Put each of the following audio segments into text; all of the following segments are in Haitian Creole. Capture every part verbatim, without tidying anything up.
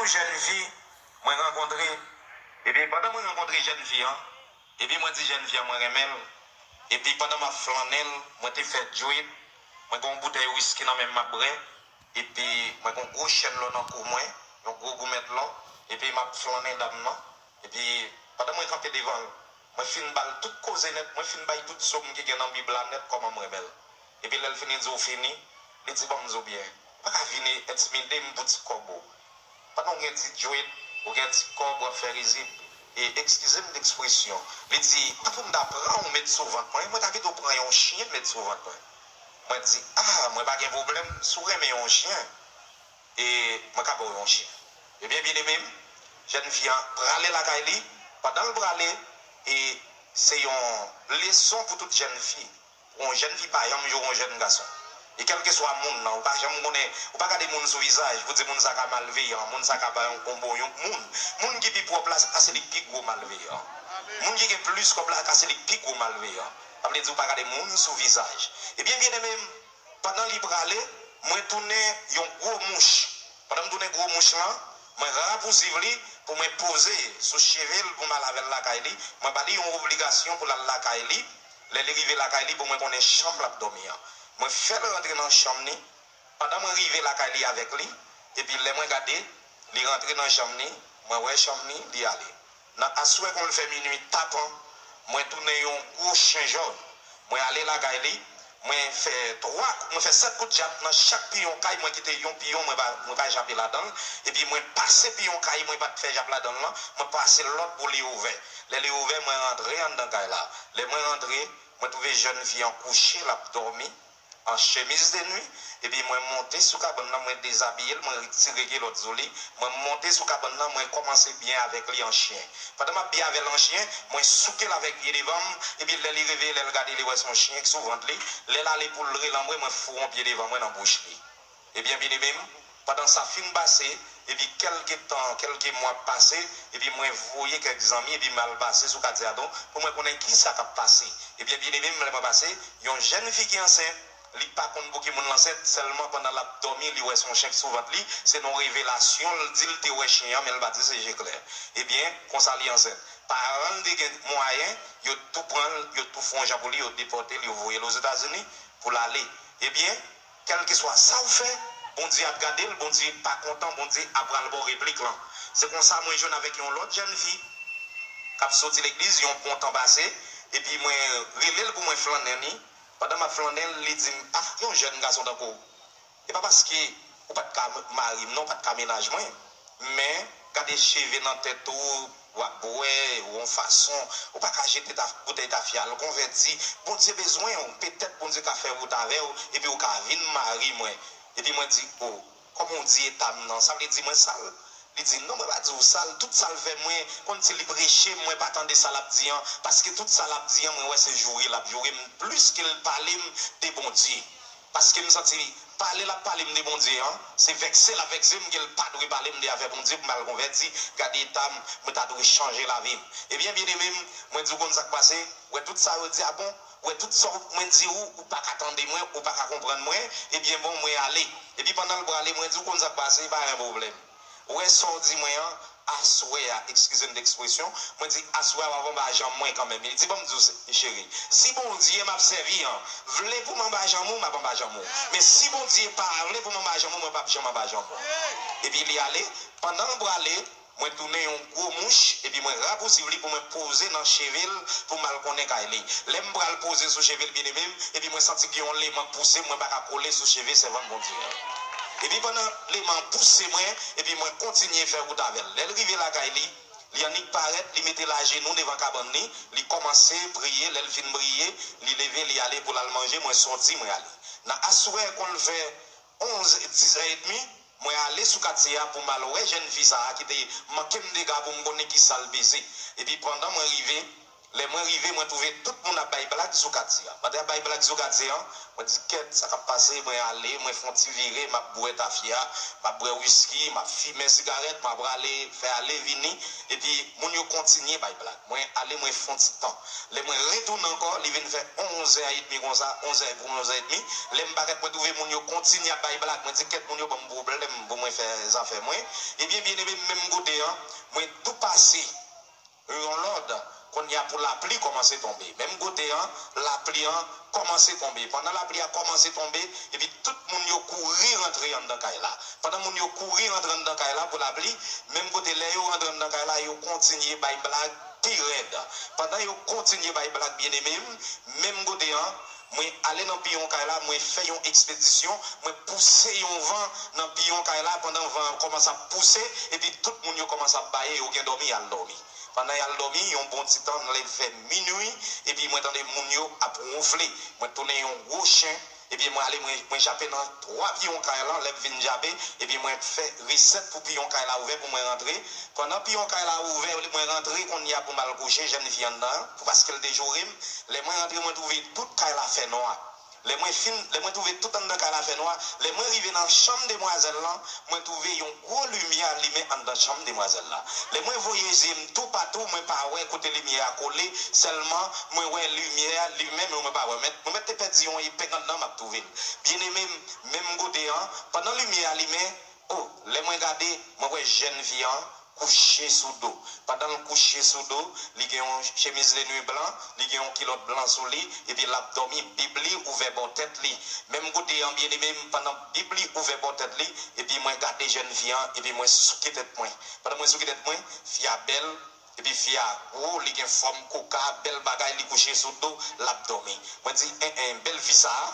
Yon jèn fi mwen rankontre, epi pandan mwen rankontre jèn fi an, epi mwen di jèn fi an mwen renmen l, epi pandan m ap flannen l, mwen te fè djwit, mwen gen yon boutèy wiski nan men m m ap bwè, epi mwen gen yon gwo chèn lò nan kou mwen, yon gwo goumèt lò, epi m ap flannen dam nan, epi pandan mwen kanpe devan l, mwen fin ba l tout koze nèt, mwen fin bay tout so m ki gen nan Bib la nèt kòman m renmen l. Epi lè l fini di w fini, li di ban m di w byen, ou pa ka vin entimide m pou ti kòb ou. Pandan w gen ti djwit, ou gen ti kòb, w ap fè rizib. E eskize m de ekspresyon. Li di, tankou m ta pran w met sou vant mwen, mwen ta kite w pran yon chyen met sou vant mwen. Mwen di, a, mwen pa gen pwoblèm, si w renmen yon chyen, e mwen ka ba w yon chyen. Ebyen, byeneme m, jèn fi an prale lakay li. Pandan l prale, e se yon leson pou tout jèn fi. Yon jèn fi pa janm jwe yon jèn gason. E kèlkeswa moun nan, ou pa janm konnen, ou pa gade moun sou vizaj pou di moun sa ka malveyan, moun sa ka ba yon konbo yon moun. Moun ki pi pwòp la, se pa se li ki pi gwo malveyan. Moun ki gen plis kòb la, se pa se li ki pi gwo malveyan. Sa vle di ou pa gade moun sou vizaj. Ebyen, byeneme m, pandan li prale, mwen tounen yon gwo mouch. Pandan m tounen gwo mouch lan, mwen rapousiv li pou mwen poze sou cheve l pou m al avè l lakay li. Mwen ba li yon obligasyon pou l al lakay li. Lè li rive lakay li, pou mwen konnen chanm l ap dòmi an. Mwen fè l rantre nan chanm li. Pandan mwen rive lakay li avèk li, epi lè mwen gade, li rantre nan chanm li, mwen wè chanm li, li ale. Nan aswè kon l fè minui tapan, mwen tounen yon gwo chen jòn. Mwen ale lakay li, mwen fè twa, mwen fè sèt kout jab nan chak piyon kay, mwen kite yon piyon, mwen pa, mwen pa jape ladan l. Epi mwen pase piyon kay mwen pa t fè jab ladan l lan, mwen pase lòt pou li ouvè. Lè li ouvè, mwen rantre anndan kay la. Lè mwen rantre, mwen twouve jèn fi an kouche, l ap dòmi, an chemiz de nwi, epi mwen monte sou kabann nan, mwen dezabiye l, mwen retire kilòt sou li, mwen monte sou kabann nan, mwen kòmanse byen avèk li an chyen. Pandan m ap byen avè l an chyen, mwen souke l avèk pye devan m, epi lè li reveye, lè l gade, li wè se yon chyen ki sou vant li. Lè l ale pou l relanbre, mwen foure yon pye devan mwen nan bouch li. Ebyen, byeneme m, pandan sa fin pase, epi kèlke tan, kèlke mwa pase, epi mwen voye kèk zanmi, epi m al pase sou katye a tou, pou mwen konnen kisa k ap pase. Ebyen, byeneme m, lè mwen pase, yon jèn fi ki ansent, li pa konn pou ki moun l ansent, sèlman pandan l ap dòmi, li wè se yon chen ki sou vant li, se nan yon revelasyon l di l te wè chen an, men l pa di se je klè. Ebyen, konsa li ansent. Paran l te gen mwayen, yo tou pran l, yo tou fè yon jan pou li, yo depòte l, yo voye l Ozetazini pou l ale. Ebyen, kèlkeswa sa w fè, Bondye ap gade l, Bondye pa kontan, Bondye ap pral ba w replik lan. Se konsa mwen jwenn avèk yon lòt jèn fi k ap soti legliz, yon bon tan pase, epi mwen rele l pou mwen flannen li. Pandan m ap flannen l, li di m, a, yon jèn gason tankou w. E pa paske ou pa t ka mari m non, ou pa t ka mennaj mwen. Men, gade cheve nan tèt ou, w ap bwè, ou yon fason, ou pa ka jete ta, boutèy tafya al konvèti. Bondye bezwen w, petèt Bondye ka fè wout avè w, epi ou ka vin mari mwen. Epi mwen di, o, kòman w di eta m nan, sa vle di mwen sal? Li di, non, mwen pa di w sal, tout sa l fè mwen, kòmsi li preche m, mwen pa tande sa l ap di an, paske tout sa l ap di an, mwen wè se joure l ap joure m, plis ke l pale m de Bondye. Paske m santi pale l ap pale m de Bondye an, se vèkse l ap vèkse m ke l pa dwe pale m de afè Bondye pou m al konvèti, gade eta m, mwen ta dwe chanje lavi m. Ebyen, byeneme m, mwen di w konn sa k pase, wè tout sa yo di a bon, wè tout sa mwen di ou, ou pa ka tande mwen, ou pa ka konprann mwen, ebyen bon, mwen ale. Epi pandan l prale, mwen di w konn sa k pase, pa gen pwoblèm. Ou wè sa w di mwen an, aswè a, eskize m de ekspresyon, mwen di aswè a w ap anba janm mwen kanmenm. Li di, ban m di w, cheri, si Bondye m ap sèvi an vle pou m anba janm ou, m ap anba janm ou. Men si Bondye pa vle pou m anba janm ou, mwen p ap janm anba janm ou. Epi li ale, pandan l prale, mwen tounen yon gwo mouch, epi mwen rapousiv li pou mwen poze nan cheve l pou m al konnen kay li. Lè m pral poze sou cheve l, byeneme m, epi mwen santi gen yon leman k pouse m, mwen pa ka kole sou cheve sèvant Bondye an. Epi pandan leman an pouse mwen, epi mwen kontinye fè wout avè l. Lè l rive lakay li, li annik parèt, li mete l ajenou devan kabann li, li kòmanse priye, lè l fin priye, li leve, li ale pou l al manje, mwen sòti, mwen ale. Nan aswè, kon l fè onz, dis è edmi, mwen ale sou katye a pou m al wè jèn fi sa a ki te manke m dega pou m konnen kisa l peze. Epi pandan mwen rive, Lè mwen rive, mwen twouve tout moun ap bay blag sou katye a. Pandan y ap bay blag sou katye a, mwen di, "Kèt, sa k ap pase?" Mwen ale, mwen fè yon ti vire, m ap bwè tafya, m ap bwè wiski, m ap fimen sigarèt, m ap rale, fè ale vini, epi moun yo kontinye bay blag. Mwen ale, mwen fè yon ti tan. Lè mwen retounen ankò, li vin fè onzè edmi konsa, onzè pou onzè edmi. Lè m parèt, mwen twouve moun yo kontinye ap bay blag. Mwen di, "Kèt, moun yo ban m pwoblèm pou mwen fè zafè mwen." Ebyen, byeneme m, menm kote an, mwen tou pase yon lòd, kounye a pou lapli kòmanse tonbe. Menm kote an, lapli an kòmanse tonbe. Pandan lapli a kòmanse tonbe, epi tout moun yo kouri rantre anndan kay la. Pandan moun yo kouri rantre anndan kay la pou lapli, menm kote lè yo rantre anndan kay la, yo kontinye bay blag pi rèd. Pandan yo kontinye bay blag, byeneme m, menm kote an, mwen ale nan piyon kay la, mwen fè yon ekspedisyon, mwen pouse yon van nan piyon kay la, pandan van an kòmanse ap pouse, epi tout moun yo kòmanse ap baye, yo gen dòmi, y al dòmi. Pandan y al dòmi, yon bon ti tan, lè l fè minui, epi mwen tande moun yo ap wonfle. Mwen tounen yon gwo chen, epi mwen ale, mwen, mwen jape nan twa piyon kay lan, lè m vin jape, epi mwen fè resèt pou piyon kay la ouvè pou mwen rantre. Pandan piyon kay la ouvè, mwen rantre kounye a pou m al kouche, jèn fi anndan an, paske l te joure m. Lè mwen rantre, mwen twouve tout kay la fè nwa. Lè mwen fin, lè mwen twouve tout anndan kay la fè nwa, lè mwen rive nan chanm demwazèl lan, mwen twouve yon gwo limyè limen anndan chanm demwazèl la. Lè mwen voye zye m toupatou, mwen pa wè kote limyè a kole, sèlman mwen wè limyè a limen, men mwen pa wè. Mwen mèt, mwen mèt te pèdi yon epeng anndan m ap twouve l. Byeneme m, menm kote an, pandan limyè a limen, o, lè mwen gade, mwen wè jèn fi an kouche sou do. Pandan l kouche sou do, li gen yon chemiz de nuit blan, li gen yon kilòt blan sou li, epi l ap dòmi, bib li ouvè bò tèt li. Menm kote an, byeneme m, pandan bib li ouvè bò tèt li, epi mwen gade jèn fi an, epi mwen souke tèt mwen. Pandan mwen souke tèt mwen, fi a bèl, epi fi a gwo, li gen fòm koka, bèl bagay, li kouche sou do, l ap dòmi. Mwen di, en, en, bèl fi sa a,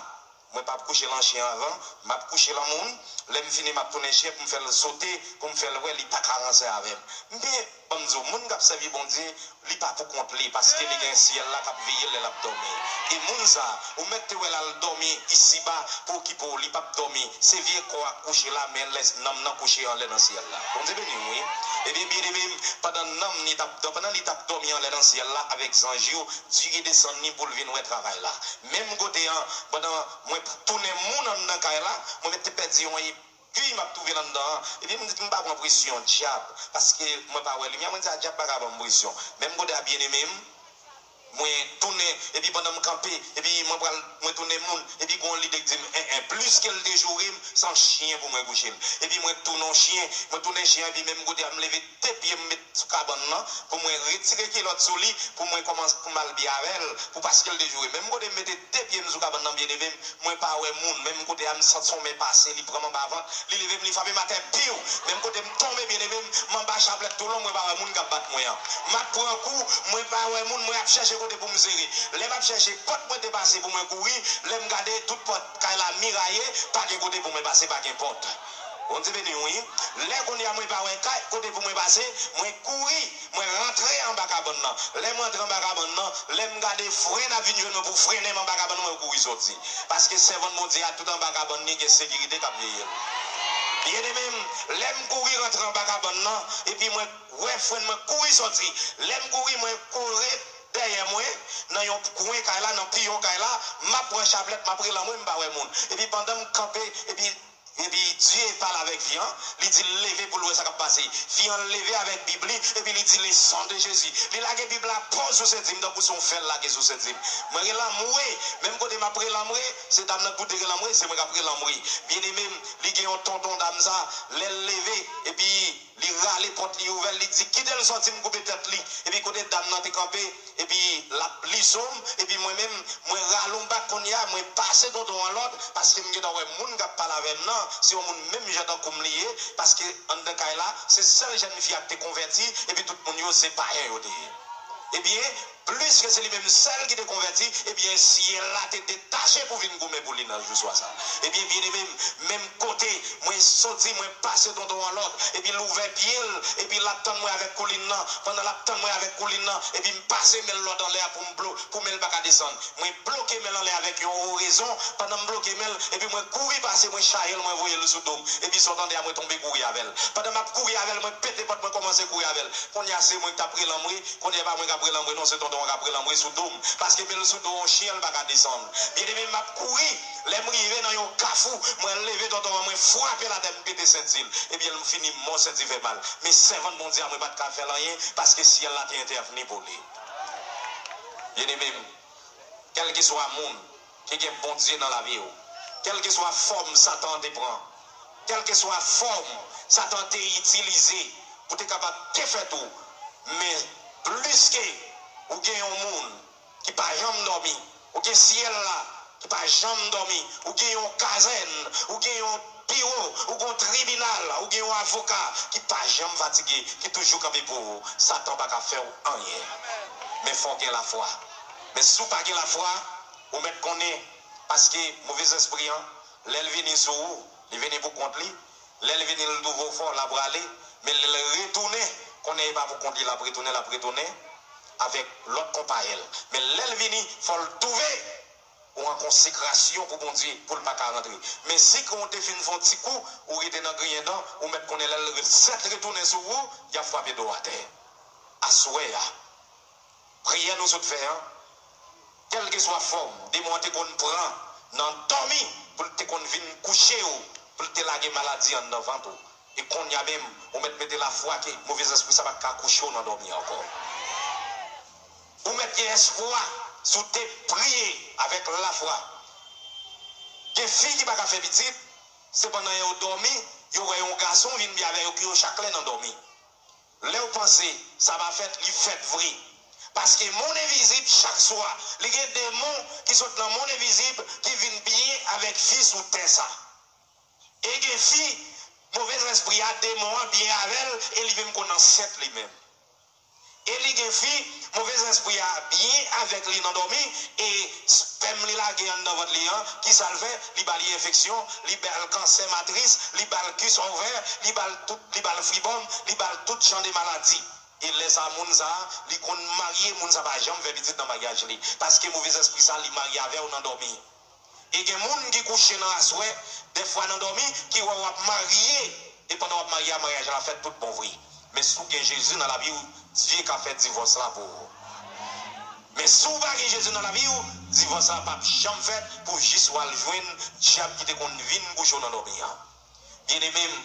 mwen p ap kouche l an chen avan, m ap kouche l an moun. Lè m fini, m ap tounen chen pou m fè l sote, pou m fè l wè li pa ka ranse avè m. Men, ban m di w, moun k ap sèvi Bondye, li pa pou kont li, paske li gen syèl la k ap veye l lè l ap dòmi. E moun sa a, ou mèt te wè l al dòmi isiba pou okipe w, li p ap dòmi. Se vye kò a k kouche la, men lè nanm nan kouche anlè nan syèl la. Bondye beni w, wi. Ebyen, byeneme m, pandan nanm li t ap dò-, pandan li t ap dòmi anlè nan syèl la avèk zanj yo, Dye desann li pou l vin wè travay la. Menm kote an, pandan mwen tounen moun anndan kay la, mwen mèt te pèdi yon epi m ap twouve l anndan an. Epi m di, "M pa pran presyon dyab, paske mwen pa wè limyè." Mwen di, "A, dyab pa ka ban m presyon." Menm kote a, byeneme m, mwen tounen, epi pandan m kanpe, epi mwen pral, mwen tounen moun, epi gon lide k di m, "En, en, plis ke l te joure m, se yon chen pou mwen kouche l." Epi mwen tounen yon chen, mwen tounen chen, epi menm kote a, m leve de pye m met sou kabann nan, pou mwen retire kilòt sou li, pou mwen kòmanse, pou m al byen avè l, pou paske l te joure. Menm kote m mete de pye m sou kabann nan, byeneme m, mwen pa wè moun. Menm kote a, m santi yon men pase, li pran m anba vant, li leve m, li frape m atè, piw! Menm kote m tonbe, byeneme m, m anba chaplèt tou lon, mwen pa wè moun k ap bat mwen an. M ap pran kou, mwen pa wè moun, mwen ap chèche kote pou m sere. Lè m ap chèche pòt mwen te pase pou mwen kouri, lè m gade, tout pòt kay la miraye, pa gen kote pou mwen pase, pa gen pòt. Bondye beni w, wi. Lè kounye a mwen pa wè kay, kote pou mwen pase, mwen kouri, mwen rantre anba kabann nan. Lè m rantre anba kabann nan, lè m gade fren ap vin jwenn mwen pou frennen m anba kabann nan, mwen kouri soti. Paske sèvant Bondye a tout anba kabann li gen sekirite k ap veye l. Byeneme m, lè m kouri rantre anba kabann nan, epi mwen wè fren mwen kouri soti. Lè m kouri, mwen kore dèyè mwen, nan yon kwen kay la, nan piyon kay la, m ap pran chaplèt, m ap rele anmwe, m pa wè moun. Epi pandan m kanpe, epi Epi Dye pale avèk fi an, li di l leve pou l wè sa k ap pase. Fi an leve avèk Bib li, epi li di, "Le sang de Jésus." Li lage Bib la pòz sou senti m, tankou se yon fè l lage sou senti m. Mwen rele anmwe, menm kote m ap rele anmwe, se dam nan k boute rele anmwe, se mwen k ap rele anmwe. Byeneme m, li gen yon tonton dam sa, lè l leve, epi li rale pòt li ouvè l, li di, "Kite l sòti, m koupe tèt li." Epi kote dam nan te kanpe, epi l ap liso m, epi mwen menm, mwen rale yon bak kounye a, mwen pase tonton an lòd, paske m gentan wè moun k ap pale avè m nan, se yon moun menm jan tankou m li ye, paske anndan kay la, se sèl jèn fi a k te konvèti, epi tout moun yo se payen yo te ye. Ebyen, pliske se li menm sèl ki te konvèti, ebyen, syèl la te detache pou vin goumen pou li nan jou swa sa. Ebyen, byeneme m, menm kote, mwen soti, mwen pase tonton an lòd, epi l ouvè pye l, epi l ap tann mwen avèk koulin nan. Pandan l ap tann mwen avèk koulin nan, epi m pase men l lòd anlè a pou m blo-, pou men l pa ka desann. Mwen bloke men l anlè avèk yon orezon. Pandan m bloke men l, epi mwen kouri pase, mwen chaje l, mwen voye l sou do m. Epi sa w tande a, mwen tonbe kouri avè l. Pandan m ap kouri avè l, mwen pete pòt, mwen kòmanse kouri avè l. Kounye a, se mwen k t ap rele anmwe, kounye a, e pa mwen k ap rele anmwe non, se tonton Tonton an k ap rele anmwe sou do m, paske men l sou do yon chen, l pa ka desann. Byeneme m, m ap kouri. Lè m rive nan yon kafou, mwen leve tonton an, mwen frape l atè, m pete senti l. Ebyen, m fini mò, senti fè mal. Men sèvant Bondye a, mwen pa t ka fè l anyen, paske syèl la te entèvni pou li. Byeneme m, kèlkeswa moun ki gen Bondye nan lavi w, kèlkeswa fòm Satan an te pran, kèlkeswa fòm Satan te itilize pou te kapab defèt ou, men plis ke ou gen yon moun ki pa janm dòmi, ou gen syèl la ki pa janm dòmi, ou gen yon kazèn, ou gen yon biwo, ou gen yon tribinal, ou gen yon avoka ki pa janm fatige, ki toujou kanpe pou ou. Satan pa ka fè w anyen. Men fò w gen lafwa. Men si w pa gen lafwa, ou mèt konnen, paske movèzespri an, lè l vini sou ou, li vini pou kont li. Lè l vini, l twouve w fò, l ap rale. Men lè l retounen, konnen e pa pou kont li l ap retounen, l ap retounen avèk lòt konpayèl. Men lè l vini, fò l twouve ou an konsekrasyon pou Bondye, pou l pa ka rantre. Men si ke w te fin fè yon ti kou, ou rete nan griyen dan, ou mèt konnen lè l sèt retounen sou ou, y ap frape do w atè. Aswè a, priyè nou sot fè an, kèlkeswa fòm demon an te konn pran nan dòmi, pou l te konn vin kouche w, pou l te lage maladi anndan vant ou. E kounye a menm, ou mèt mete lafwa ke movèzespri sa pa ka kouche w nan dòmi ankò. Ou mèt gen espwa si w te priye avèk lafwa. Gen fi ki pa ka fè pitit, sepandan yo dòmi, yo wè yon gason vin byen avè yo, pou yo chak lè nan dòmi. Lè w panse sa pa fèt, li fèt vre. Paske monn envizib, chak swa, li gen demon ki sot nan monn envizib ki vin byen avèk fi sou tè sa. E gen fi, movèzespri a, demon an byen avè l, e li menm konn ansent li menm. E li gen fi, movèzespri a byen avèk li nan dòmi, e spèm li lage anndan vant li an, ki sa l fè? Li ba li enfeksyon, li ba l kansè matris, li ba l kis ovè, li ba l tout, li ba l fibòm, li ba l tout jan de maladi. E lè sa a, moun sa a, li konn marye, moun sa a pa janm fè pitit nan maryaj li. Paske movèzespri sa a, li marye avè w nan dòmi. E gen moun ki kouche nan aswè, dèfwa nan dòmi, ki wè w ap marye, e pandan w ap marye a, maryaj la fèt tout bon vre. Men si w gen Jezi nan lavi w, Dye ka fè divòs la pou ou. Men si w pa gen Jezi nan lavi w, divòs la p ap janm fèt pou jis w al jwenn dyab ki te konn vin kouche w nan dòmi an. Byeneme m,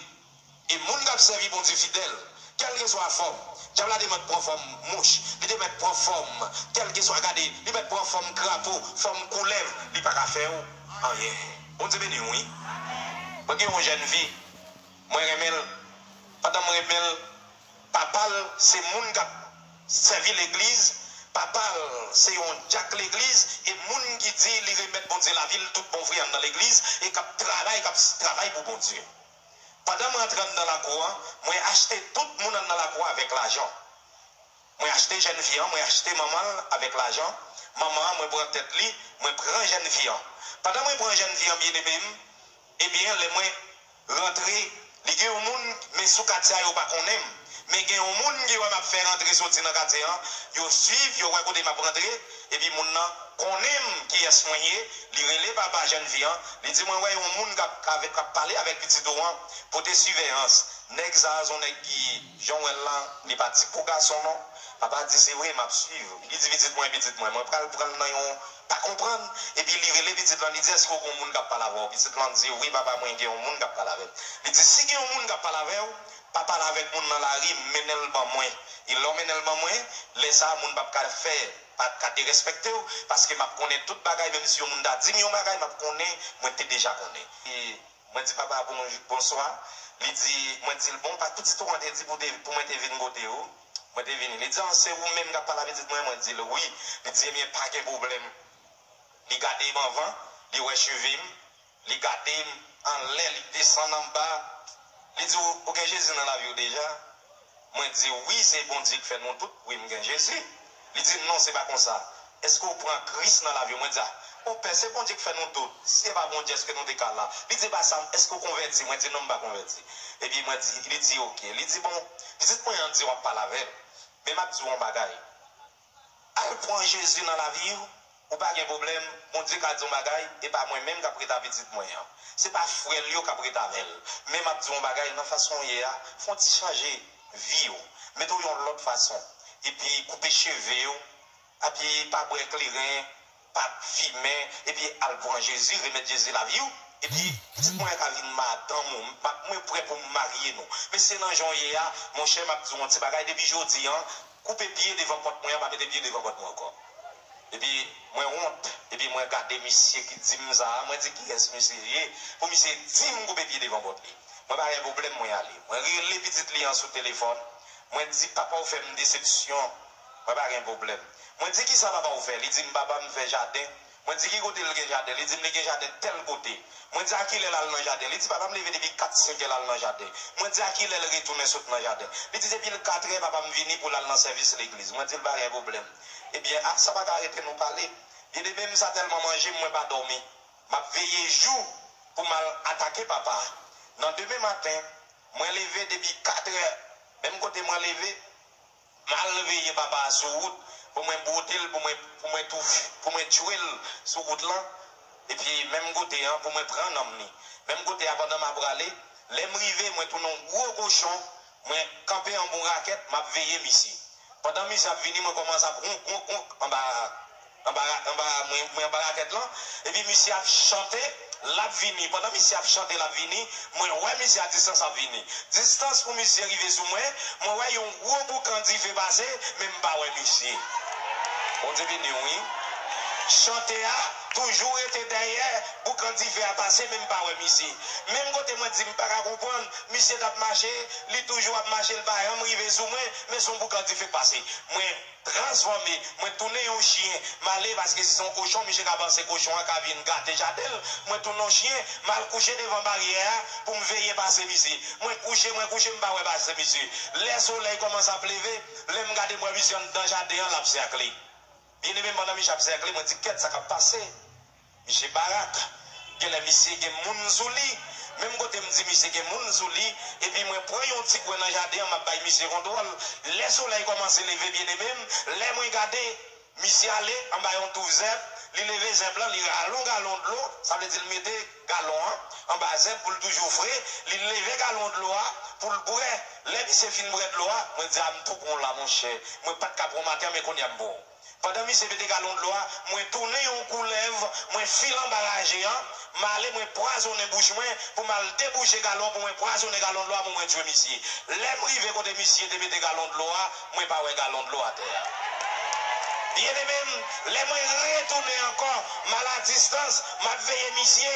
e moun k ap sèvi Bondye fidèl, kèlkeswa fòm, dyab la te mèt pran fòm mouch, li te mèt pran fòm, kèlkeswa, gade, li mèt pran fòm krapo, fòm koulèv, li pa ka fè w anyen. Bondye beni w, wi. Mwen gen yon jèn fi, mwen renmen l. Pandan m renmen l, papa l se moun k ap sèvi legliz, papa l se yon dyak legliz, e moun ki di li remèt Bondye lavi l tout bon vre anndan legliz, e k ap travay, k ap travay pou Bondye. Pandan mwen antre anndan lakou an, mwen achte tout moun anndan lakou an avèk lajan. Mwen achte jèn fi an, mwen achte manman l avèk lajan. Manman an, mwen pran tèt li, mwen pran jèn fi an. Pandan mwen pran jèn fi an, byeneme m, ebyen, lè mwen rantre, li gen yon moun, men sou katye a, yo pa konnen m. Men gen yon moun ki wè m ap fè rantre soti nan katye an, yo swiv, yo wè kote m ap rantre, epi moun nan konnen m kiyès mwen ye, li rele papa jèn fi an, li di mwen wè yon moun k ap, k ap pale avèk pitit ou an, pote siveyans. Nèg sa a se yon nèg ki, jan w wè l lan, li pa ti po gason non. Papa di se vre, m ap swiv. Li di pitit mwen, pitit mwen, mwen pral pran l nan yon pa konprann. Epi li rele pitit lan, li di èske w gen yon moun k ap pale avè w? Pitit lan di wi papa mwen gen yon moun k ap pale avè m. Li di si gen yon moun k ap pale avè w, pa pale avèk moun nan lari, mennen l ban mwen. E lè w mennen l ban mwen, lè sa a moun p ap ka fè, p ap ka derespekte w, paske m ap konnen tout bagay, menm si yon moun ta di m yon bagay, m ap konnen, mwen te deja konnen. E mwen di papa bon, bonswa, li di, mwen di l bon, pa pitit ou an te di pou te, pou mwen te vin kote ou, mwen te vini. Li di an se ou menm k ap pale a pitit mwen? Mwen di l wi. Li di ebyen pa gen pwoblèm. Li gade m anvan, li wè cheve m, li gade m anlè, li desann anba. Li di ou, ou gen Jezi nan lavi w deja? Mwen di wi, se Bondye k fè nou tout. Wi, m gen Jezi. Li di non, se pa konsa. Èske w pran Kris nan lavi w? Mwen di a, monpè, se Bondye k fè nou tout. Si se pa Bondye, èske nou te ka la? Li di e pa sa, èske w konvèti? Mwen di non, m pa konvèti. Epi mwen di, li di oke. Li di bon, pitit mwen an di w ap pale avè l. Men m ap di w yon bagay. Al pran Jezi nan lavi w, ou pa gen pwoblèm, Bondye ka di yon bagay, e pa mwen menm k ap ret a pitit mwen an. Se pa frè l yo k ap ret avè l. Men m ap di w yon bagay, nan fason w ye a, fè yon ti chanje vi w. Mete w yon lòt fason. Epi koupe cheve w, Epi pa bwè kleren, pa fimen, epi al pran Jezi, remèt Jezi lavi w. Epi pitit mwen an ka vin madanm ou, m ap, mwen prè pou m marye nou. Men se nan jan w ye a, monchè, m ap di w yon ti bagay, depi jodi a, koupe pye devan pòt mwen an, pa mete pye devan pòt mwen ankò. Epi mwen wont, epi mwen gade misye ki di m sa a, mwen di kiyès misye ye, pou misye di m koupe pye devan pòt li. Mwen pa gen pwoblèm, mwen ale. Mwen rele pitit li an sou telefòn, mwen di papa w fè m desepsyon, mwen pa gen pwoblèm. Mwen di kisa papa w fè, li di m papa m fè jaden. Mwen di ki kote l gen jaden, li di m li gen jaden tèl kote. Mwen di a kilè l al nan jaden, li di papa m leve depi kat senk è l al nan jaden. Mwen di a kilè l retounen sot nan jaden, li di depi l kat è papa m vini pou l al nan sèvis legliz. Mwen di l pa gen pwoblèm. Ebyen a sa pa ka rete nou pale. Byeneme m sa tèlman manje m mwen pa dòmi. M ap veye jou pou m al atake papa a. Nan demen maten, mwen leve depi kat è, menm kote mwen leve, m al veye papa a sou wout pou mwen bwote l, pou mwen, pou mwen tou, pou mwen tchwe l sou wout lan. Epi menm kote an, pou mwen pran nanm li. Menm kote a, pandan m ap prale, lè m rive, mwen tounen yon gwo kochon, mwen kanpe anba yon rakèt, m ap veye misye. Pandan misye ap vini, mwen kòmanse ap wonk, wonk, wonk anba, anba, anba, mwen, mwen anba rakèt lan. Epi misye ap chante, l ap vini. Pandan misye ap chante, l ap vini, mwen wè misye a distans ap vini. Distans pou misye rive sou mwen, mwen wè yon gwo boukan dife pase, men m pa wè misye. Bondye beni w, wi. Chante a toujou rete dèyè boukan dife a pase, men m pa wè misye. Menm kote mwen di m pa ka konprann, misye t ap mache, li toujou ap mache, l pa janm rive sou mwen, men se yon boukan dife k pase. Mwen transfòme, mwen tounen yon chyen. M ale paske si se yon kochon, misye ka panse kochon an ka vin gate jaden l. Mwen tounen yon chyen, m al kouche devan baryè a pou m veye pase misye. Mwen kouche, mwen kouche, m pa wè pase misye. Lè solèy kòmanse ap leve, lè m gade m wè misye anndan jaden an, l ap sèkle. Byeneme m, pandan misye ap sèkle, mwen di kèt sa k ap pase. Misye barak. Genlè misye gen moun sou li. Menm kote m di misye gen moun sou li, epi mwen pran yon ti kwen nan jaden an, m ap bay misye kontwòl. Lè solèy kòmanse leve, byeneme m, lè mwen gade, misye ale anba yon touf zèb, li leve zèb lan, li rale yon galon dlo, sa vle di l mete galon an anba zèb pou l toujou fre, li leve galon dlo a pou l bwè. Lè misye fin bwè dlo a, mwen di a m tou pran w la, monchè. Mwen pa t ka pran w maten an, men kounye a m pran w. Pandan misye mete galon dlo a, mwen tounen yon koulèv, mwen file anba raje an, m ale mwen pwazonnen bouch mwen pou m al debouche galon pou mwen pwazonnen galon dlo a pou mwen tchwe misye. Lè m rive kote misye te mete galon dlo a, mwen pa wè galon dlo atè a. Byeneme m, lè mwen retounen ankò, m al a distans, m ap veye misye.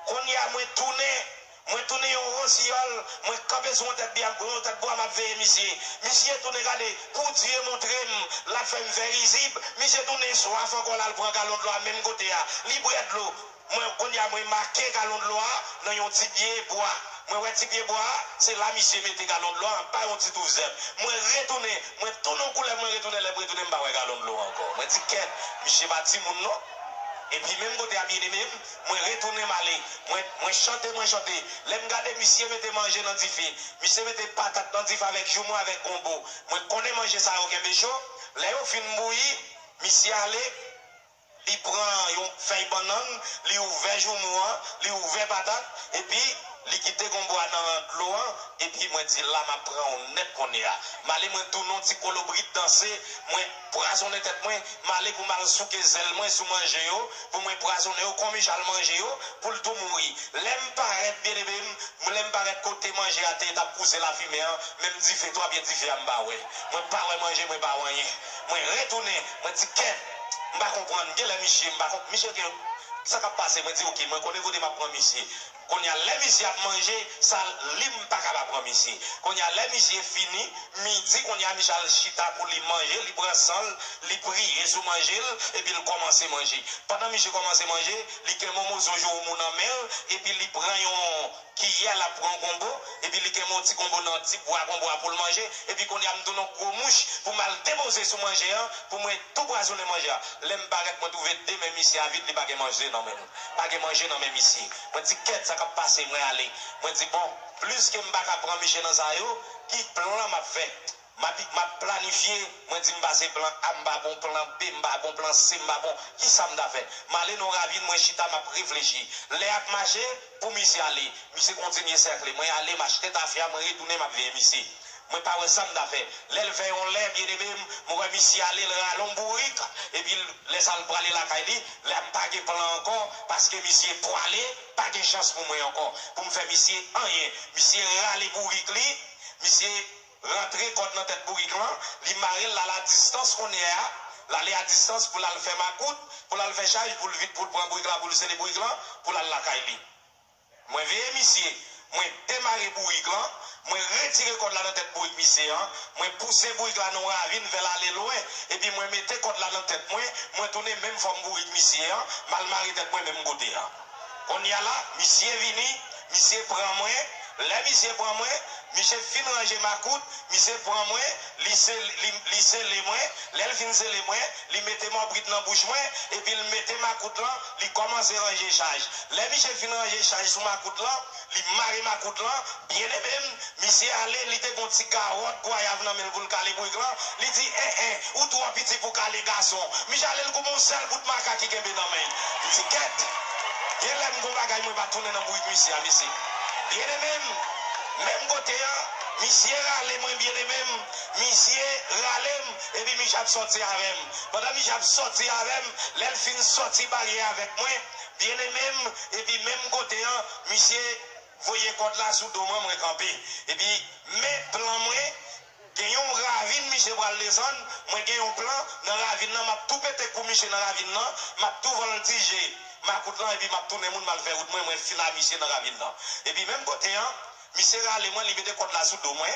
Kounye a mwen tounen, mwen tounen yon wosiyòl, mwen kanpe sou yon tèt bwa, yon tèt bwa, m ap veye misye. Misye tounen gade, pou Dye montre m, l ap fè m fè rizib. Misye tounen swaf ankò, l al pran galon dlo a menm kote a. Li bwè dlo. Mwen, kounye a, mwen make galon dlo a nan yon ti pye bwa. Mwen wè ti pye bwa a, se la misye mete galon dlo a, pa yon ti touf zèb. Mwen retounen, mwen tounen yon koulèv, mwen retounen, lè m retounen, m pa wè galon dlo a ankò. Mwen di, kèt, misye pa timoun non. Epi menm kote a, byeneme m, mwen retounen m ale. Mwen, mwen chante, mwen chante. Lè m gade, misye mete manje nan dife. Misye mete patat nan dife avèk joumou, avèk gonbo. Mwen konnen manje sa yo kenbe cho. Lè yo fin bouyi, misye ale, li pran yon fèy bannann, li ouvè joumou an, li ouvè patat, epi li kite gonbo a nan dlo an, epi mwen di, la m ap pran w nèt kounye a. M ale mwen tounen yon ti kolobrit danse, mwen pwazonnen tèt mwen, m ale pou m al souke zèl mwen sou manje yo, pou mwen pwazonnen yo, kon Michal manje yo, pou l tou mouri. Lè m parèt, byeneme m, lè m parèt kote manje a te ye t ap pouse lafimen an, menm dife, twa pye dife a m pa wè. Mwen pa wè manje, mwen pa wè anyen. Mwen retounen, mwen di, kèt, m pa konprann, genlè misye, m pa konp-, misye gen, sa k ap pase, mwen di, oke, mwen konnen kote m ap pran misye. Kounye a, lè misye ap manje, sa li m pa ka pa pran misye. Kounye a, lè misye fini, midi, kounye a, misye al chita pou li manje, li pran san l, li priye sou manje l, epi l kòmanse manje. Pandan misye kòmanse manje, li kenbe yon moso joumou nan men l, epi li pran yon kiyè, l ap pran yon gonbo, epi li kenbe yon ti gonbo nan ti bwa gonbo a pou l manje, epi kounye a m tounen yon gwo mouch pou m al depoze sou manje an, pou mwen tou pwazonnen manje a. Lè m parèt, mwen twouve de men misye a vid, li pa gen manje nan men l. Pa gen manje nan men misye. Mwen di, kèt, sa k ap pase, mwen ale. Mwen di, bon, pliske m pa ka pran misye nan sa yo, ki plan m ap fè? M ap, m ap planifye, mwen di m pa se plan A, m pa bon plan B, m pa bon plan C, m pa bon, kisa m ta fè? M ale nan yon ravin, mwen chita, m ap reflechi. Lè y ap mache, pou misye ale, misye kontinye sèkle. Mwen ale, m achte tafya, mwen retounen, m ap veye misye. Mwen pa wè sa m ta fè. Lè l fè yon lè, byeneme m, mwen wè misye ale, l rale yon bourik, epi l- lè sa l prale lakay li, la m pa gen plan ankò, paske misye pwale, pa gen chans pou mwen ankò, pou m fè misye anyen. Misye rale bourik li, misye rantre kòd nan tèt bourik lan, li mare l, l al a distans kounye a, l ale a distans pou l al fè makout, pou l al fè chaj, pou l vit, pou l pran bourik la, pou l sele bourik lan, pou l al lakay li. Mwen veye misye, mwen demare bourik lan, mwen retire kòd la nan tèt bourik misye an, mwen pouse bourik la nan yon ravin, fè l ale lwen, epi mwen mete kòd la nan tèt mwen, mwen tounen menm fòm bourik misye an, m al mare tèt mwen menm kote a. Kounye a la, misye vini, misye pran mwen, lè misye pran mwen, misye fin ranje makout, misye pran mwen, li sele, li, li sele mwen, lè l fin sele mwen, li mete mòbrit nan bouch mwen, epi l mete makout lan, li kòmanse ranje chaj. Lè misye fin ranje chaj sou makout lan, li mare makout lan, byeneme m, misye ale, li te gen yon ti kawòt gwayav nan men l pou l kale bourik lan, li di, en, en, ou twò piti pou kale gason. Misye ale, l koupe yon sèl bout maka ki kenbe nan men l. Li di, kèt! Genlè m gon bagay mwen pa tounen nan bourik misye a, mesye. Byeneme m, menm kote an, misye rale mwen, byeneme m, misye rale m, epi misye ap sòti avè m. Pandan misye ap sòti avè m, lè l fin sòti baryè avèk mwen, byeneme m, epi menm kote an, misye voye kòd la sou do mwen, mwen kanpe. Epi men plan mwen, gen yon ravin misye pral desann, mwen gen yon plan nan ravin nan, m ap tou pete kou misye nan ravin nan, m ap tou vòltije makout lan, epi m ap tounen moun, m al fè wout mwen, mwen fini a misye nan ravin nan. Epi menm kote an, misye rale mwen, li mete kòd la sou do mwen,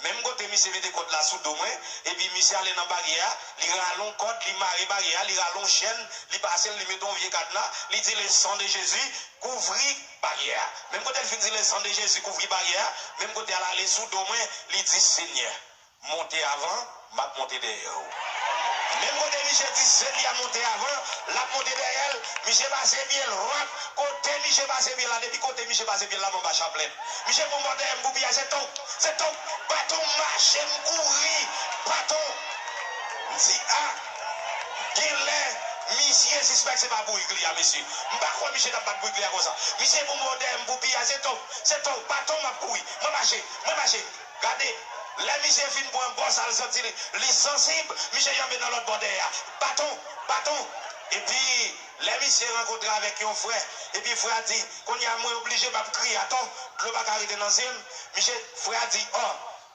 menm kote misye mete kòd la sou do mwen, epi misye ale nan baryè a, li rale yon kòd, li mare baryè a, li rale yon chèn, li pase l, li mete yon vye kadna, li di, le sang de Jésus, kouvri baryè a. Menm kote l fin di, le sang de Jésus, kouvri baryè a, menm kote a l ale sou do mwen, li di, Senyè, monte avan, m ap monte dèyè w. Menm kote misye di Senyè a monte avan, l ap monte dèyè l, misye pase pye l, rap, kote misye pase pye l la, depi kote misye pase pye l la, m anba chaplèt. Misye pou m bò dèyè m pou piyaje, se tonk, se tonk, baton, m mache, m kouri, baton. M di, a, genlè, misye sispèk se pa bourik li a, mesye. M pa kwè misye t ap bat bourik li a konsa. Misye pou m bò dèyè m pou piyaje, se tonk, se tonk, baton, m ap kouri, mwen mache, mwen mache. Gade, lè misye fin pran bò sa, l santi li, li sansib, misye janbe nan lòt bò dèyè a. Baton, baton. Epi, lè misye rankontre avèk yon frè, epi frè a di, kounye a mwen oblije m ap kriye, atò, dlo pa ka rete nan zye m. Misye, frè a di, o,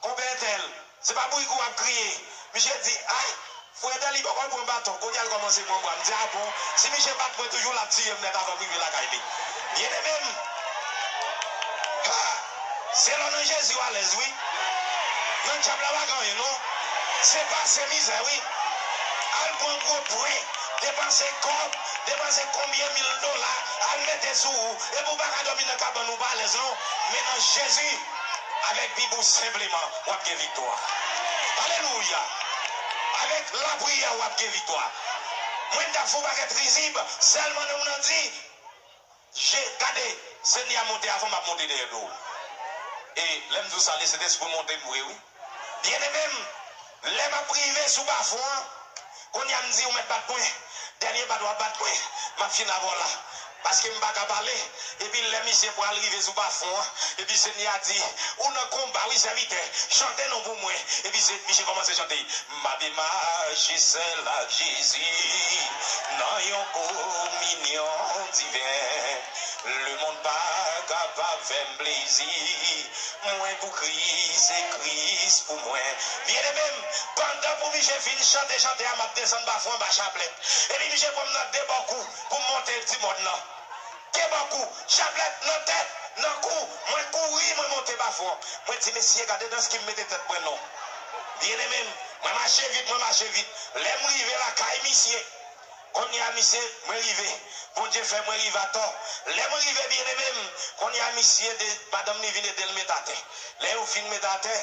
konpè entèl, se pa bourik ou w ap kriye. Misye di, a, frè entèl li poko pran baton, kounye a l kòmanse pran bwa. M di, a bon, si misye bat mwen toujou, l ap tiye m nèt avan m rive lakay li. Byeneme m, ha, se lè w nan Jezi w alèz, wi. Nan dyab la pa gen anyen, non. Se pase mizè, wi. Al pran gwo pwen, depanse kòb, depanse konbyen mil dola, al mete sou ou, epi w pa ka dòmi nan kabann ou pa alèz, non. Men nan Jezi, avèk Bib ou senpleman, w ap gen viktwa. Alelouya! Avèk lapriyè, w ap gen viktwa. Mwen t ap fè yon pakèt rizib, sèlman nonm nan di, je, gade, Senyè a monte avan, m ap monte dèyè do w. E lè m di w sa, Lesentespri monte m vre, wi. Byeneme m, lè m ap rive sou bafon an, kounye a m di, ou mèt bat mwen. Dènye bat w ap bat mwen, m ap fin avè w la. Paske m pa ka pale. Epi lè misye pral rive sou bafon an, epi Senyè a di, ou nan konba wi, sèvitè, chante non pou mwen. Epi se, misye kòmanse chante, m ap mache sèl ak Jezi nan yon kominyon diven. Lemonn pa kapab fè m plezi. Mwen pou Kris, se Kris pou mwen. Byeneme m, pandan pou misye fin chante chante a, m ap desann bafon anba chaplèt. Epi misye pran m nan de bò kou pou m monte ti mòn nan. De bò kou, chaplèt nan tèt, nan kou, mwen kouri, mwen monte bafon. Mwen di, mesye, gade nan ki m mete tèt mwen non. Byeneme m, mwen mache vit, mwen mache vit. Lè m rive lakay misye, kounye a misye, mwen rive. Bondye fè mwen rive atò. Lè mwen rive, byeneme m, kounye a misye, de, madanm li vin ede l met atè. Lè yo fin met atè,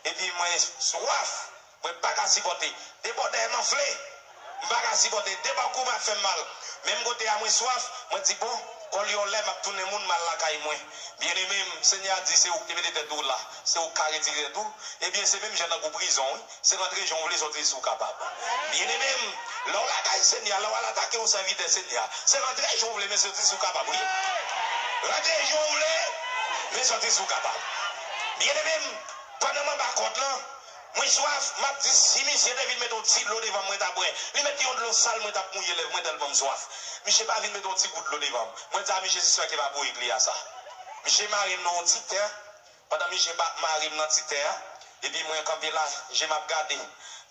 epi mwen swaf, mwen pa ka sipòte. De bò dèyè m anfle, m pa ka sipòte. De bò kou m ap fè m mal. Menm kote a mwen swaf, mwen di, bon, kòl yon lè m ap tounen moun, m al lakay mwen. Byeneme m, Senyè a di, se ou ki te mete tèt ou la, se ou k ka retire tèt ou. Ebyen, se menm jan tankou prizon, wi. Se rantre jan w vle, sòti si w kapab. Byeneme m, lè w lakay Senyè a, lè w al atake yon sèvitè Senyè a, se rantre jan w vle, men sòti si w kapab, wi. Rantre jan w vle, men sòti si w kapab. Byeneme m, Pandan m anba kòd lan, mwen swaf, m ap di si misye te vin mete yon ti dlo devan m, mwen t ap bwè. Li mete yon dlo sal, mwen t ap mouye lèv mwen tèlman m swaf. Misye pa vin mete yon ti gout dlo devan m. Mwen di a misye se sa ki pa bourik li a sa. Misye mare m nan yon ti tè. Pandan misye pa mare m nan ti tè a, epi mwen kanpe la, je m ap gade.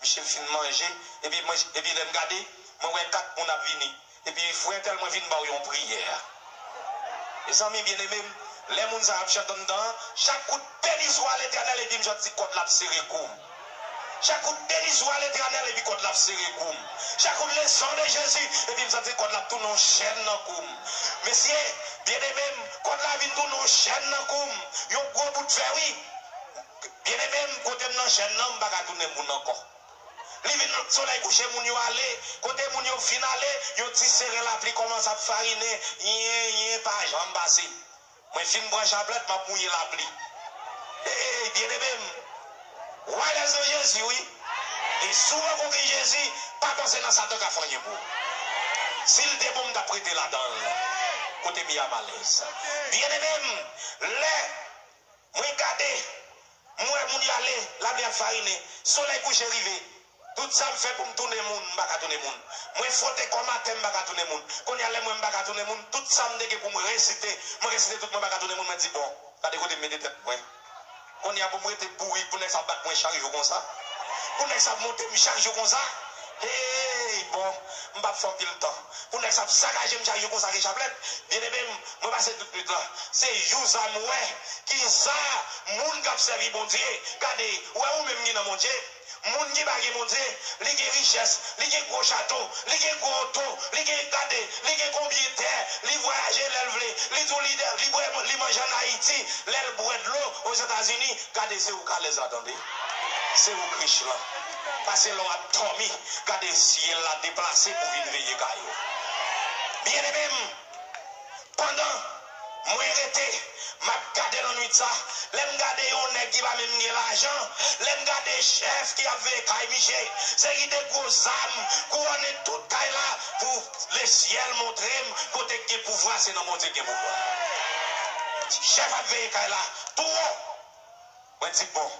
Misye fin manje, epi mwen, epi lè m gade, mwen wè kat moun ap vini. Epi frè entèl mwen vin ba w yon priyè. Mezanmi byeneme m, lè moun sa ap chante anndan an, chak kout beni swa Letènèl epi m santi kòd la ap sere kou m. Chak kout beni swa Letènèl epi kòd la ap sere kou m. Chak kout le sang de Jésus epi m santi kòd la ap tounen yon chèn nan kou m. Mesye, byeneme m, kòd la vin tounen yon chèn nan kou m. Yon gwo bout fè wi. Byeneme m, kote m nan chèn nan, m pa ka tounen moun ankò. Li vin solèy kouche moun yo ale, kote moun yo fin ale, yon ti seren lapli kòmanse ap farinen, yen, yen pa janm pase. Mwen fin pran chaplèt, m ap mouye lapli. Ey, byeneme m, w alèz nan Jezi wi. E si w poko gen Jezi, pa panse nan Satan ka fè anyen pou ou. Si l te bon, m t ap rete ladan l. Kote m ye a m alèz. Byeneme m, lè mwen gade, m wè moun yo ale, lapli ap farinen, solèy kouche rive. Tout sa m fè pou m tounen moun, m pa ka tounen moun. Mwen fwote kò m atè, m pa ka tounen moun. Kounye a, lè m wè m pa ka tounen moun, tout sa m te gen pou m resite, mwen resite tout, mwen pa ka tounen moun, mwen di, bon, gade kote m mete tèt mwen. Kounye a, pou m rete bourik, pou nèg sa ap bat mwen chak jou konsa. Pou nèg sa ap monte m chak jou konsa. Hey, bon, m p ap fè anpil tan. Pou nèg sa ap sakaje m chak jou konsa ke chaplèt. Byeneme m, mwen pase tout nwit la. Se jou sa m wè ki sa moun k ap sèvi Bondye. Gade, ou wè ou menm ki nan Bondye. Moun ki pa gen Bondye, li gen richès, li gen gwo chato, li gen gwo oto, li gen, gade, li gen konbyen tè, li vwayaje lè l vle, li di w lidè, li bwè, li manje ann Ayiti, lè l bwè dlo Ozetazini, gade se ou k alèz la tande. Se ou k rich lan. Pase lè w ap dòmi, gade syèl la deplase pou vin veye kay ou. Byeneme m, pandan mwen rete, m ap gade nan nwit sa, lè m gade yon nèg ki pa menm gen lajan, lè m gade chèf ki ap veye kay misye, se ki de gwo zam, kouwone tout kay la pou lesyèl montre m kote k gen pouvwa, se nan Bondye k gen pouvwa. Chèf ap veye kay la, tou wo. Mwen di, bon,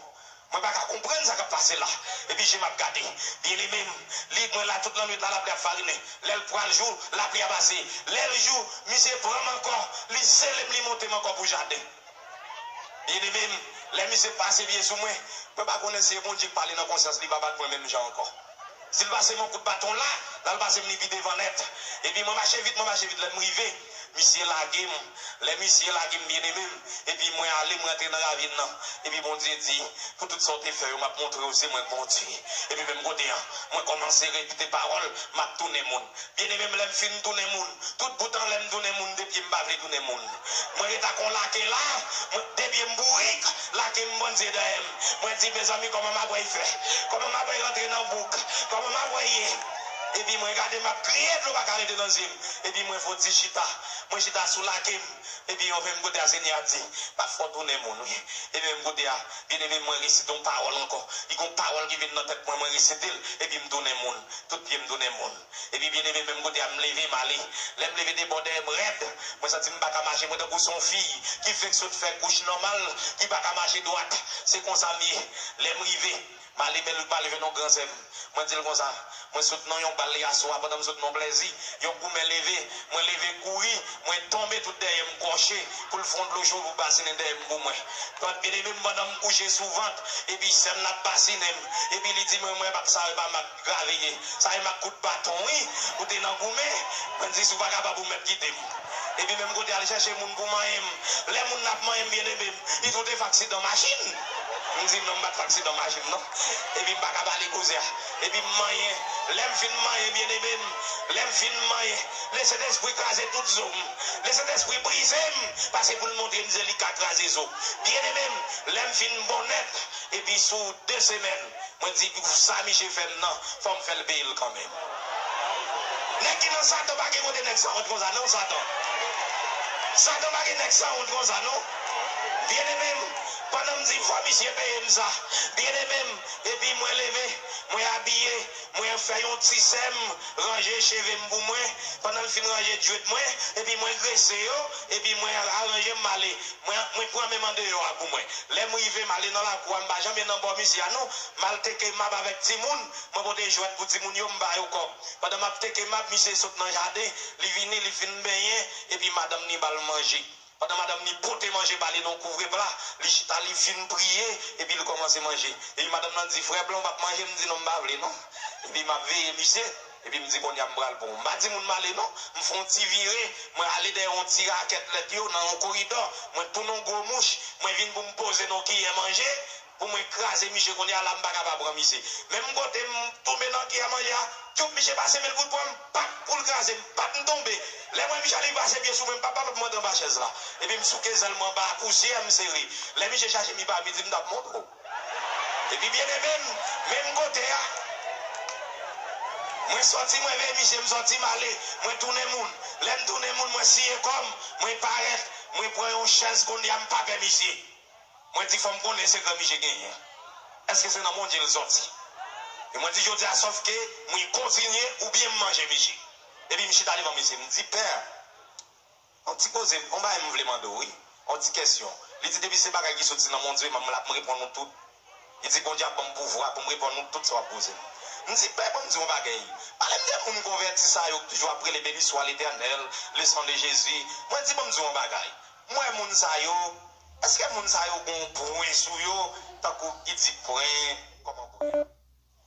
mwen pa ka konprann sa k ap pase la. Epi je m ap gade. Byeneme m, li, mwen la tout lannwit la, lapli ap farinen. Lè l pral jou, lapli a pase. Lè l jou, misye pran m ankò, li sele m, li monte m ankò pou jaden. Byeneme m, lè misye pase pye sou mwen, mwen pa konnen si se Bondye k pale nan konsyans li, pa bat mwen menm jan ankò. Si l pase m yon kout baton la, l al pase m li pi devan nèt. Epi mwen mache vit, mwen mache vit, lè m rive, misye lage m. Lè misye lage m, byeneme m, epi mwen ale, mwen rantre nan ravin nan. Epi Bondye di, pou tout sa w te fè yo, m ap montre w se mwen k Bondye. Epi menm kote a, mwen kòmanse repete pawòl, m ap tounen moun. Byeneme m, lè m fin tounen moun, tout bout an lè m tounen moun, de pye m pa vle tounen moun. Mwen ret ak yon lake la, mwen, de pye m bourik, lake m bann zye dèyè m. Mwen di, mezanmi, kòman m ap wè y fè? Kòman m ap wè y rantre nan bouk? Kòman m ap wè y ye? Epi mwen gade, m ap kriye, dlo pa ka rete nan zye m. Epi mwen fè yon ti chita. Mwen chita sou lake m. Epi yon menm kote a, Senyè a di, pa fè w tounen moun, wi. Epi menm kote a, byeneme, mwen resite yon pawòl ankò. Li gon pawòl ki vin nan tèt mwen, mwen resite l, epi m tounen moun. Tout pye m tounen moun. Epi byeneme, menm kote a, m leve, m ale. Lè m leve, de bò dèyè m rèd. Mwen santi m pa ka mache. Mwen tankou se yon fi ki fenk sot fè kouch nòmal, ki pa ka mache dwat. Se konsa m ye. Lè m rive, m ale, m al jwenn yon gran sè m. Mwen di l konsa, mwen sot nan yon bal yè swa, pandan m sot nan yon plèzi, yon goumen leve, mwen leve kouri, mwen tonbe tout dèyè m kòche, pou l fè yon dlo cho pou basinen dèyè m pou mwen. Tande byeneme m, pandan m kouche sou vant, epi sè m nan ap basinen m, epi li di mwen, mwen pa t sa, e pa m ak grave ye. Sa e m ak kout baton, wi. Ou te nan goumen, mwen di, si w pa kapab, ou mèt kite m. Epi menm kote a, l chèche moun pou manyen m. Lè moun nan ap manyen m, byeneme m, li tou te fè aksidan machin. M di, non, m pa t fè aksidan machin, non. Epi m pa ka pale koze a. Epi m manyen. Lè m fin manyen, byeneme m, lè m fin manyen, Lesentespri kraze tout zo m. Lesentespri brize m, paske pou l montre m se li k ka kraze zo. Byeneme m, lè m fin bon nèt, epi sou de semèn, mwen di, pou sa misye fè m nan, fò m fè l peye l kanmenm. Nèg ki nan Satan pa gen kote nèg sanwont konsa non, Satan. Satan pa gen nèg sanwont konsa non. Byeneme m, pandan di fò misye peye m sa. Byeneme m, epi mwen leve, mwen abiye, mwen fè yon ti sè m, ranje cheve m pou mwen. Pandan l fin ranje djwèt mwen, epi mwen grese yo, epi mwen aranje m, m ale. Mwen, mwen pran menm andeyò a pou mwen. Lè m rive, m ale nan lakou a, m pa janm ye nan bò misye a non. M al teke mab avèk timoun, mwen pote jwèt pou timoun yo, m ba yo kòb. Pandan m ap teke mab, misye sot nan jaden, li vini, li fin benyen, epi madanm ni ba l manje. Pandan madanm ni pote manje ba li nan yon kouvre pla, li chita, li fin priye, epi li kòmanse manje. Epi madanm nan di, "Frè Blan, w p ap manje?" M di, "Non, m pa vle non." Epi m ap veye misye, epi m di, "Kounye a m pral pran w." M pa di moun m ale non. M fè yon ti vire, mwen ale dèyè yon ti rakèt lèt yo nan yon koridò, mwen tounen yon gwo mouch, mwen vin pou m poze nan yon kiyè manje, pou mwen kraze misye kounye a la, m pa ka pa pran misye. Menm kote m tonbe nan kiyè manje a, tchoup, misye pase men l pou l pran m, pap, pou l kraze m, pap, m tonbe. Lè m wè misye ale, li pase pye sou mwen, m pap, pap, m antre anba chèz la. Epi m souke zèl mwen anba a, pousyè, m sere. Lè misye chache m, li pa vin di m t ap montre w. Epi byeneme m, menm kote a, mwen sòti, mwen veye misye, m sòti, m ale, mwen tounen moun. Lè m tounen moun, mwen siye kò m, mwen parèt, mwen pran yon chèz kounye a, m pa pè misye. Mwen di, "Fò m konnen sekrè misye genyen. Èske se nan Bondye l sòti?" E mwen di, "Jodi a, sòf ke mwen kontinye oubyen m manje misye." Epi m chita devan misye, m di, "Pè, yon ti koze, yon bagay m vle mande w, wi. Yon ti kèsyon." Li di, "Depi se bagay ki soti nan Bondye, m, m l ap reponn ou tout." Li di, "Bondye ap ban m pouvwa pou m reponn ou tout sa w ap poze m." M di, "Pè, ban m di w yon bagay. Pale m de moun konvèti sa yo ki toujou ap rele, 'Béni soit l'Éternel, le sang de Jésus.'" Mwen di, "Ban m di w yon bagay. M wè moun sa yo, èske moun sa yo gen yon pwen sou yo, tankou ki di pwen, kòman pwen?"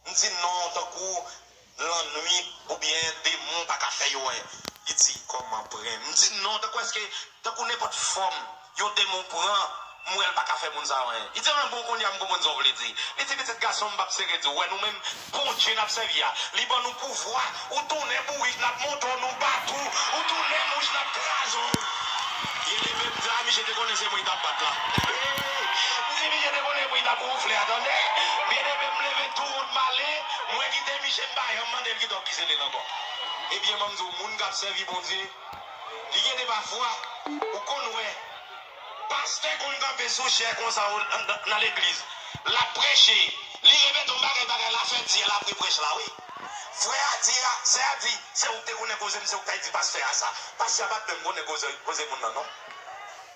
M di, "Non, tankou lannwit oubyen demon pa ka fè yo anyen." Li di, "Kòman pwen?" M di, "Non, tankou èske, tankou nenpòt fòm yon demon pran, m wè l pa ka fè moun sa yo anyen." Li di, "Anben bon, kounye a m konprann sa w vle di." Li di, "Pitit gason m, m p ap sere di w. Wè nou menm, Bondye n ap sèvi a, li ban nou pouvwa, ou tounen bourik, n ap monte w, nou bat ou, ou tounen mouch, n ap kraze w." Byeneme m di, "A, misye te konnen se mwen li t ap bat la." M di, "Misye te konnen mwen li t ap wonfle a, tande." Byeneme m leve tou wont m ale, mwen kite misye, m pa janm mande l ki dòk ki se te nan kò. Ebyen, ban m di w, moun k ap sèvi Bondye, li gen de pafwa, ou konn wè, pastè konn kanpe sou chè konsa o, nan, nan legliz. L ap preche. Li repete yon bagay, bagay la fè dyèl apre prèch la, wi. Frè a di a, sè a di, "Se ou k te konnen koze m, se ou k t al di pastè a sa." Pastè a pa t menm konnen koze, koze moun nan, non.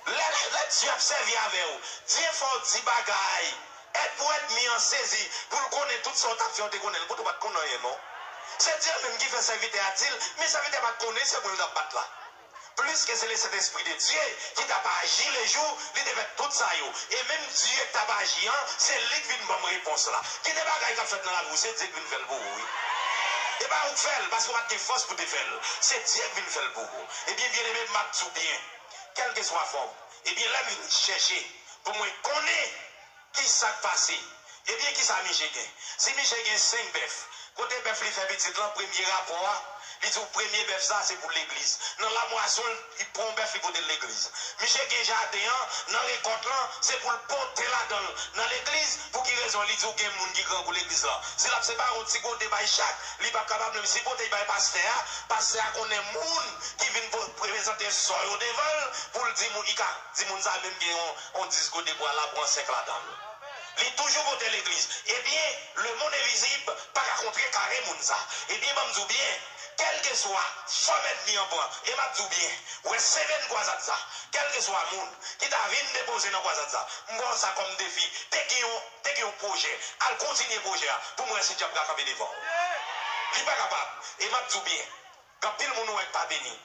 Lè, lè, lè Dye ap sèvi avè w, Dye fè w di bagay. Èd pou ènmi an sezi, pou l konnen tout sa w t ap fè, w te konnen l, poutèt w pa t konn anyen, non. Se Dye menm ki fè sèvitè a di l, men sèvitè a pa t konnen se mwen l t ap bat la. Pliske se le Sentespri de Dye ki t ap aji lejou li te fè tout sa yo. E menm Dye k t ap aji an, se li k vin ban m repons la. Gen de bagay k ap fèt nan lavi w, se Dye k vin fè l pou ou, wi. E pa ou k fè l, paske w pa t gen fòs pou te fè l. Se Dye k vin fè l pou ou. Ebyen, byeneme, m ap di w byen, kèlkeswa fòm, ebyen, lè m vin chèche pou mwen konnen ki sa k pase? Ebyen, ki sa misye gen? Si misye gen senk bèf, kote bèf li fè pitit lan, premye rapò a, li di w premye bèf sa, se pou legliz. Nan lamwason, li pran yon bèf, li pote l legliz. Misye gen jaden an, nan rekòt lan, se pou l pote ladan l nan legliz. Pou ki rezon? Li di w gen moun ki grangou legliz lan. Si l ap separe yon ti gode bay chak, li p ap kapab menm. Si pote l bay pastè a, pastè a konnen moun ki vin po-, prezante sò yo devan l, pou l di moun, li ka di moun sa menm gen yon, yon dis gode pou al la pran senk ladan l. Li toujou pote legliz. Ebyen, lemonn envizib pa ka kontrekare moun sa. Ebyen, ban m di w byen, kèlkeswa fòm ènmi an pran, e m ap di w byen, wè semèn kwazad sa, kèlkeswa moun ki ta vin depoze nan kwazad sa, m ba w sa kòm defi. Te gen yon, te gen yon pwojè, al kontinye pwojè a, pou m wè si dyab ka kanpe devan w. Li pa kapab. E m ap di w byen, gen anpil moun ou wè k pa beni.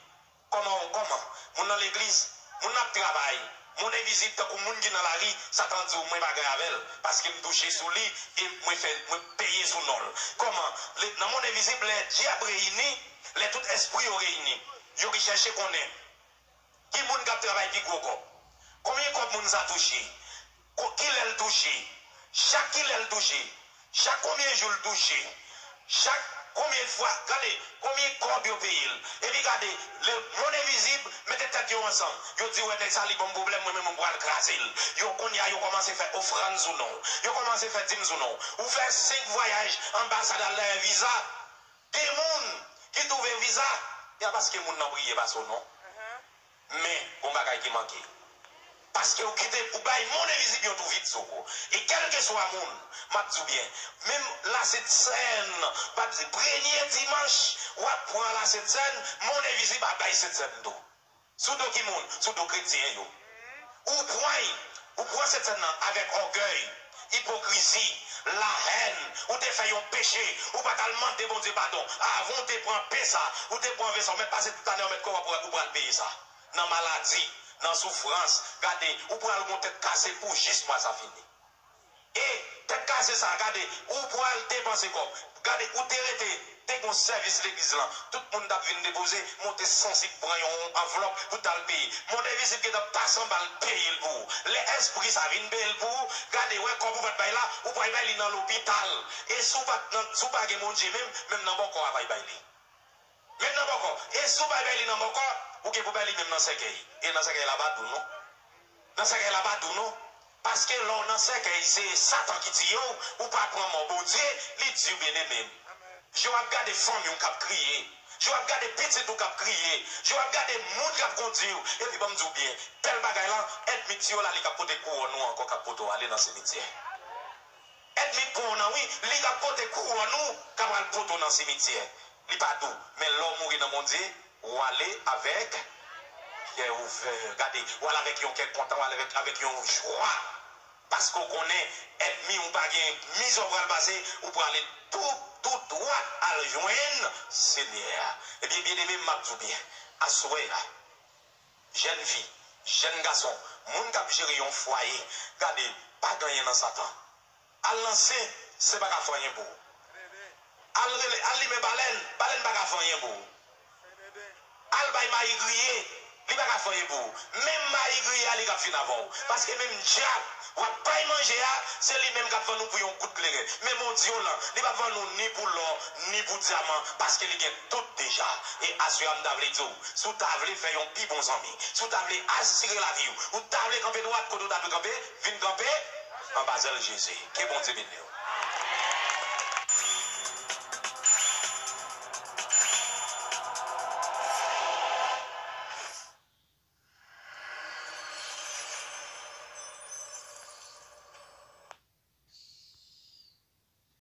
Kòman ou, kòman? Moun nan legliz, moun n ap travay, moun envizib tankou moun ki nan lari, Satan di w, "Mwen pa gen avè l, paske m touche sou li, e mwen fè, mwen peye sou non l." Kòman? Le-, nan monn envizib, lè dyab reyini, lè tout espri yo reyini, yo ki chèche konnen ki moun k ap travay pi gwo kòb. Konbyen kòb moun sa touche? Ko-, kilè l touche? Chak kilè l touche? Chak konbyen jou l touche? Chak konbyen fwa? Gade, konbyen kòb yo peye l? Epi gade, lemonn envizib mete tèt yo ansanm. Yo di, "Wè, nèg sa, li ban m pwoblèm, mwen menm, mwen pral kraze l." Yo, kounye a, yo kòmanse fè ofrann sou non w. Yo kòmanse fè dim sou non w. Ou fè senk vwayaj anbasad al dèyè viza. Gen moun ki twouve viza, e a paske moun nan priye pase w non. Men, gon bagay ki manke. Paske ou kite, ou bay mond envizib yon tou vid sou ou. E kèlkeswa moun, m ap di w byen, menm Lasentsèn, m ap di premye dimanch, w ap pran Lasentsèn, mond envizib ap bay Sentsèn tou. Sou do ki moun? Sou do kretyen yo. Ou pran, ou pran Sentsèn nan avèk ògèy, ipokrizi, lahèn, ou te fè yon peche, ou pa t al mande Bondye padon. Avan w te pran pen sa, ou te pran ven sa, ou mèt pase tout ane, ou mèt kò w ap, ou pral peye sa. Nan maladi, nan soufrans, gade, ou pral gon tèt kase pou jis mwa sa fini. E tèt kase sa, gade, ou pral depanse kòb. Gade, ou te rete, te gon sèvis legliz lan. Tout moun t ap vin depoze, monte sansib pran yon anvlòp pou t al peye. Mond envizib gentan pase anba l peye l pou ou. Lè espri sa vin peye l pou ou, gade, wè kòb ou pa t bay la, ou pral bay li nan lopital. E si w pa t nan, si w pa gen Bondye menm, menm nan bòkò a pral bay li. Menm nan bòkò. E si w pa bay li nan bòkò, ou gen pou bay li menm nan sèkèy. E nan sèkèy la pa dou non. Nan sèkèy la pa dou non. Paske lè w nan sèkèy, se Satan ki tiye w, ou pa pran mò Bondye, li di w byeneme m. Je w ap gade fanmi w k ap kriye. Je w ap gade pitit ou k ap kriye. Je w ap gade moun k ap kondi w. Epi ban m di w byen, bèl bagay lan, ènmi tiye w la, li k ap pote kouwòn ou ankò, k ap pote w ale nan simityè. Ènmi k pran w nan wi, li k ap pote kouwòn ou, k ap al pote w nan simityè. Li pa dou, men lè w mouri nan Bondye, w ale avèk kè ouvè. Gade, w ale avèk yon kè kontan, w ale avèk, avèk yon jwa. Paske w konnen, ènmi w pa gen mizè w pral pase, ou prale tou, tou dwat al jwenn Senyè a. Ebyen, byeneme m, m ap di w byen, aswè a, jèn fi, jèn gason, moun k ap jere yon fwaye, gade, pa gen anyen nan Satan. Al nan sen, sen pa ka fè anyen pou ou. Al rele, al limen balèn, balèn pa ka fè anyen pou ou. Al bay mayi griye, li pa ka fè anyen pou ou. Menm mayi griye a, li k ap fin avè w. Paske menm dyab w ap bay manje a, se li menm k ap vann ou pou yon gout kleren. Men Bondye w lan, li p ap vann ou ni pou lò, ni pou dyaman, paske li gen tout deja. E aswè a, m ta vle di w, si w ta vle fè yon pi bon zanmi, si w ta vle asire lavi w, ou ta vle kanpe dwat kote w ta dwe kanpe, vin kanpe anba zèl Jezi. Ke Bondye beni w.